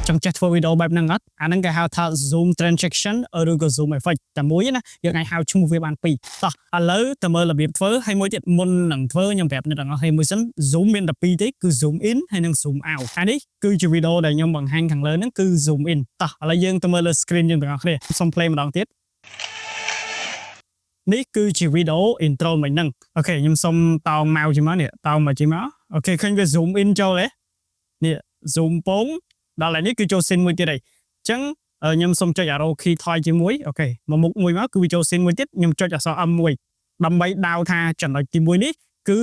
ចង់ចេះធ្វើវីដេអូបែបហ្នឹងអត់អាហ្នឹងគេហៅថា zoom transition ឬក៏ zoom effect តែមួយណាយើងអាចហៅឈ្មោះវាបានពីរតោះឥឡូវទៅមើលរបៀបធ្វើហើយមួយទៀតមុននឹងធ្វើខ្ញុំប្រាប់អ្នកទាំងអស់គ្នាមួយសិន zoom មានតែពីរទេគឺ zoom in ហើយនិង zoom out អានេះគឺជាវីដេអូដែលខ្ញុំបង្ហាញខាងលើហ្នឹងគឺ zoom in តោះឥឡូវយើងទៅមើលលើ screen យើងទាំងអស់គ្នាសូម play ម្ដងទៀតនេះគឺជាវីដេអូ intro មិញហ្នឹង OK ខ្ញុំសុំតោងមកជាមកនេះតោងមកជាមក OK ឃើញវា zoom in ចូលទេនេះ zoom ពងដល់ហើយនេះគឺចូល scene មួយទៀតហើយអញ្ចឹងខ្ញុំសុំចុច arrow key ថយជាមួយ OK មកមុខមួយមកគឺវាចូល scene មួយទៀតខ្ញុំចុចអក្សរ M មួយដើម្បីដាវថាចំណុចទី1នេះគឺ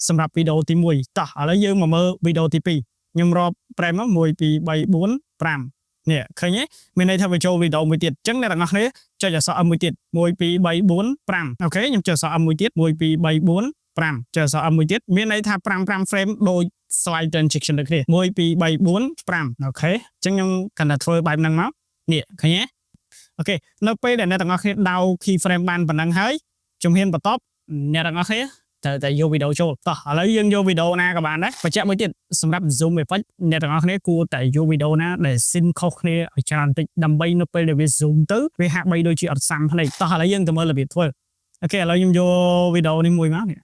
សម្រាប់វីដេអូទី1តោះឥឡូវយើងមកមើលវីដេអូទី2ខ្ញុំរាប់ frame មក1 2 3 4 5នេះឃើញទេមានន័យថាវាចូលវីដេអូមួយទៀតអញ្ចឹងអ្នកទាំងអស់គ្នាចុចអក្សរ M មួយទៀត1 2 3 4 5 OK ខ្ញុំចុចអក្សរ M មួយទៀត1 2 3 4 5ចុចអក្សរ M មួយទៀតមានន័យថា5 5 frame ដូច slide transition ដូចគ្នា1 2 3 4 5 OK អញ្ចឹងខ្ញុំគ្រាន់តែធ្វើបែបហ្នឹងមកនេះឃើញទេ OK នៅពេលដែលអ្នកទាំងអស់គ្នាដៅ key frame បានប៉ុណ្ណឹងហើយជំហានបន្ទាប់អ្នកទាំងអស់គ្នាត្រូវតែយកវីដេអូចូលតោះឥឡូវយើងយកវីដេអូណាក៏បានដែរបញ្ជាក់មួយទៀតសម្រាប់ zoom effect អ្នកទាំងអស់គ្នាគួរតែយកវីដេអូណាដែល scene ខុសគ្នាឲ្យច្រើនតិចដើម្បីនៅពេលដែលវា zoom ទៅវាហាក់បីដូចជាអត់សាំភ្នែកតោះឥឡូវយើងទៅមើលរបៀបធ្វើ OK ឥឡូវខ្ញុំយកវីដេអូនេះមួយមកនេះ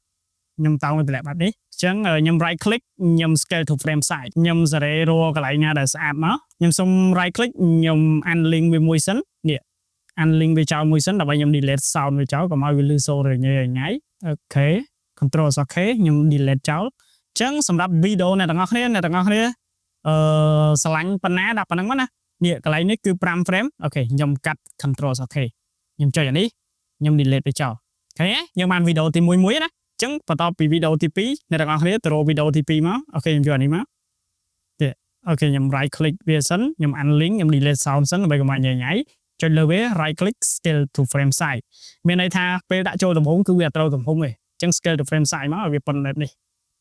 ខ្ញុំតោងវាតម្លាក់បែបនេះអញ្ចឹងខ្ញុំ right click ខ្ញុំ scale to frame size ខ្ញុំសេរីរកកន្លែងណាដែលស្អាតមកខ្ញុំសុំ right click ខ្ញុំ unlink វាមួយសិននេះ unlink វាចោលមួយសិនដើម្បីខ្ញុំ delete sound វាចោលកុំឲ្យវាលឺសូរញ៉ៃញ៉ៃ OK control OK ខ្ញុំ delete ចោលអញ្ចឹងសម្រាប់វីដេអូអ្នកទាំងអស់គ្នាអ្នកទាំងអស់គ្នាអឺស្រឡាញ់ប៉ុណ្ណាដាក់ប៉ុណ្ណឹងមកណានេះកន្លែងនេះគឺ5 frame OK ខ្ញុំកាត់ control OK ខ្ញុំចុចអានេះខ្ញុំ delete វាចោលឃើញទេយើងបានវីដេអូទី1មួយណាអញ្ចឹងបន្ទាប់ពីវីដេអូទី2អ្នកទាំងអស់គ្នាទៅរកវីដេអូទី2មក OK ខ្ញុំយកអានេះមកទៀត OK ខ្ញុំ right click វាសិនខ្ញុំ unlink ខ្ញុំ delete sound សិនដើម្បីកុំឲ្យញ៉ៃញ៉ៃចុចលើវា right click scale to frame size មានន័យថាពេលដាក់ចូលទំហំគឺវាអត់ត្រូវទំហំទេអញ្ចឹង scale to frame size មកឲ្យវាប៉ុនបែបនេះ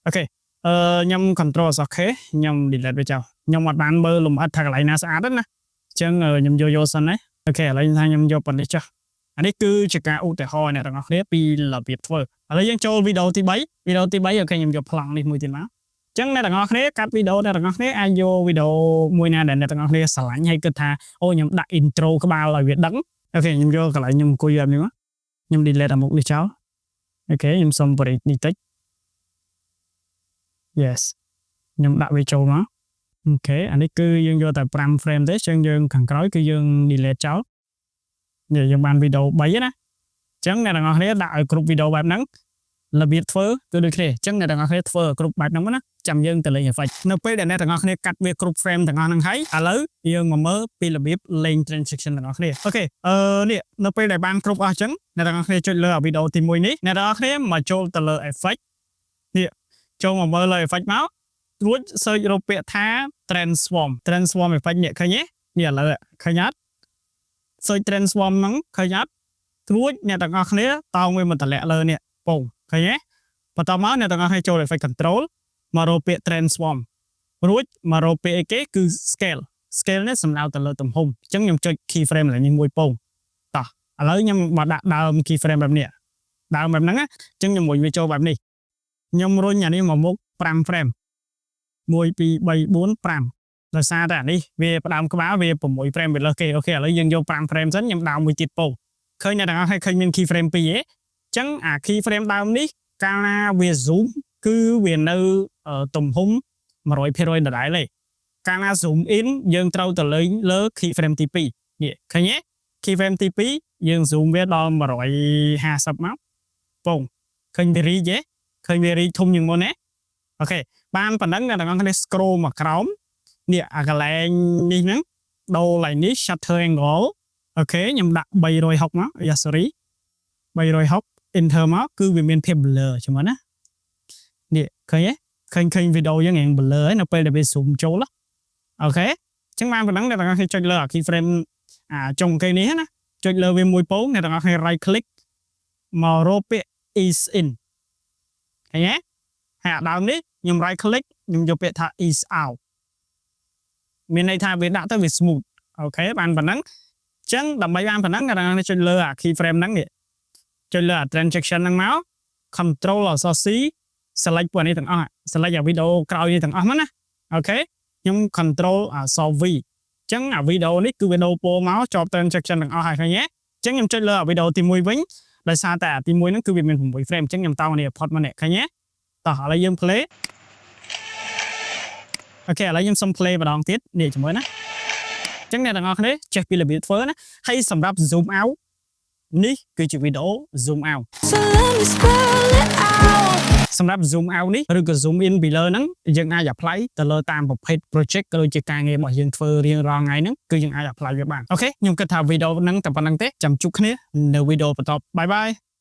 OK អឺខ្ញុំ control OK ខ្ញុំ delete វាចោលខ្ញុំអត់បានមើលលម្អិតថាកន្លែងណាស្អាតទេណាអញ្ចឹងខ្ញុំយកយកសិនណា OK ឥឡូវថាខ្ញុំយកប៉ុណ្នេះចុះអានេះគឺជាការឧទាហរណ៍អ្នកទាំងអស់គ្នាពីរបៀបធ្វើឥឡូវយើងចូលវីដេអូទី3វីដេអូទី3 OK ខ្ញុំយកប្លង់នេះមួយទៀតមកអញ្ចឹងអ្នកទាំងអស់គ្នាកាត់វីដេអូអ្នកទាំងអស់គ្នាអាចយកវីដេអូមួយណាដែលអ្នកទាំងអស់គ្នាស្រឡាញ់ហើយគិតថាអូខ្ញុំដាក់ intro ក្បាលឲ្យវាដឹង OK ខ្ញុំយកកន្លែងខ្ញុំអង្គុយបែបនេះមកខ្ញុំ delete អាមុខនេះចោល OK ខ្ញុំសុំបរិនេះតិច yes ខ្ញុំដាក់វាចូលមក OK អានេះគឺយើងយកតែ5 frame ទេអញ្ចឹងយើងខាងក្រោយគឺយើង delete ចោលនេះយើងបានវីដេអូ3ណាអញ្ចឹងអ្នកទាំងអស់គ្នាដាក់ឲ្យគ្រប់វីដេអូបែបហ្នឹងរបៀបធ្វើគឺដូចគ្នាអញ្ចឹងអ្នកទាំងអស់គ្នាធ្វើឲ្យគ្រប់បែបហ្នឹងណាចាំយើងទៅលេង effect នៅពេលដែលអ្នកទាំងអស់គ្នាកាត់វាគ្រប់ frame ទាំងអស់ហ្នឹងហើយឥឡូវយើងមកមើលពីរបៀបលេង transition ទាំងអស់គ្នា OK អឺនេះនៅពេលដែលបានគ្រប់អស់អញ្ចឹងអ្នកទាំងអស់គ្នាចុចលើវីដេអូទី1នេះអ្នកទាំងអស់គ្នាមកចូលទៅលើ effect នេះចូលមកមើលលើ effect មករួច search រកពាក្យថា transform transform effect នេះឃើញទេនេះឥឡូវឃើញអត់ search transform ហ្នឹងឃើញអត់រួចអ្នកទាំងអស់គ្នាតោងវាមកតម្លាក់លើនេះពងឃើញទេបន្ទាប់មកអ្នកទាំងអស់គ្នាចូល effect control មករកពាក្យ transform រួចមករកពាក្យអីគេគឺ scale scale នេះសំដៅទៅលើទំហំអញ្ចឹងខ្ញុំចុច key frame ឡើយនេះមួយពងតោះឥឡូវខ្ញុំមកដាក់ដើម key frame បែបនេះដើមបែបហ្នឹងណាអញ្ចឹងខ្ញុំរុញវាចូលបែបនេះខ្ញុំរុញអានេះមកមុខ5 frame 1 2 3 4 5ដោយសារតែអានេះវាផ្ដើមក្បាលវា6 frame វាលើសគេ OK ឥឡូវយើងយក5 frame សិនខ្ញុំដើមមួយទៀតពងឃើញអ្នកទាំងអស់ឃើញមាន key frame 2ទេអញ្ចឹងអា key frame ដើមនេះកាលណាវា zoom គឺវានៅទំហំ100%ដដែលទេកាលណា zoom in យើងត្រូវទៅលេងលើ key frame ទី2នេះឃើញទេ key frame ទី2យើង zoom វាដល់150មកពងឃើញវារីកទេឃើញវារីកធំជាងមុនទេ OK បានប៉ុណ្ណឹងអ្នកទាំងអស់គ្នា scroll មកក្រោមនេះអាកន្លែងនេះហ្នឹងដូរកន្លែងនេះ shutter angle OK ខ្ញុំដាក់360មកយ៉ា sorry 360 enter មកគឺវាមានភាព blur ចាំណានេះឃើញទេឃើញឃើញវីដេអូយើងរៀង blur ហើយនៅពេលដែលវា zoom ចូល OK អញ្ចឹងបានប៉ុណ្ណឹងអ្នកទាំងអស់គ្នាចុចលើអា key frame អាចុងគេនេះណាចុចលើវាមួយពងអ្នកទាំងអស់គ្នា right click មករកពាក្យ ease in ឃើញទេហើយអាដើមនេះខ្ញុំ right click ខ្ញុំយកពាក្យថា ease out មានន័យថាវាដាក់ទៅវា smooth OK បានប៉ុណ្ណឹងអញ្ចឹងដើម្បីបានប៉ុណ្ណឹងអ្នកទាំងអស់គ្នាចុចលើអា key frame ហ្នឹងនេះចុចលើអា transition ហ្នឹងមក control អក្សរ C select ពួកនេះទាំងអស់ select អាវីដេអូក្រោយនេះទាំងអស់មកណា OK ខ្ញុំ control អក្សរ V ចឹងអាវីដេអូនេះគឺវីដេអូពោមកជាប់ transition ទាំងអស់ហើយឃើញទេអញ្ចឹងខ្ញុំចុចលើអាវីដេអូទី1វិញដោយសារតែអាទី1ហ្នឹងគឺវាមាន6 frame អញ្ចឹងខ្ញុំតោងនេះផុតមកនេះឃើញទេតោះឥឡូវយើង play។ OK ឥឡូវខ្ញុំសុំ play ម្ដងទៀតនេះជាមួយណាអញ្ចឹងអ្នកទាំងអស់គ្នាចេះពីរបៀបធ្វើណាហើយសម្រាប់ zoom out នេះគឺជាវីដេអូ zoom out។ So let me spell it out. សម្រាប់ zoom out នេះឬក៏ zoom in ពីលើហ្នឹងយើងអាច apply ទៅលើតាមប្រភេទ project ក៏ដូចជាការងាររបស់យើងធ្វើរៀងរាល់ថ្ងៃហ្នឹងគឺយើងអាច apply វាបាន។ OK ខ្ញុំគិតថាវីដេអូហ្នឹងតែប៉ុណ្្នឹងទេចាំជួបគ្នានៅវីដេអូបន្ទាប់។ Bye bye.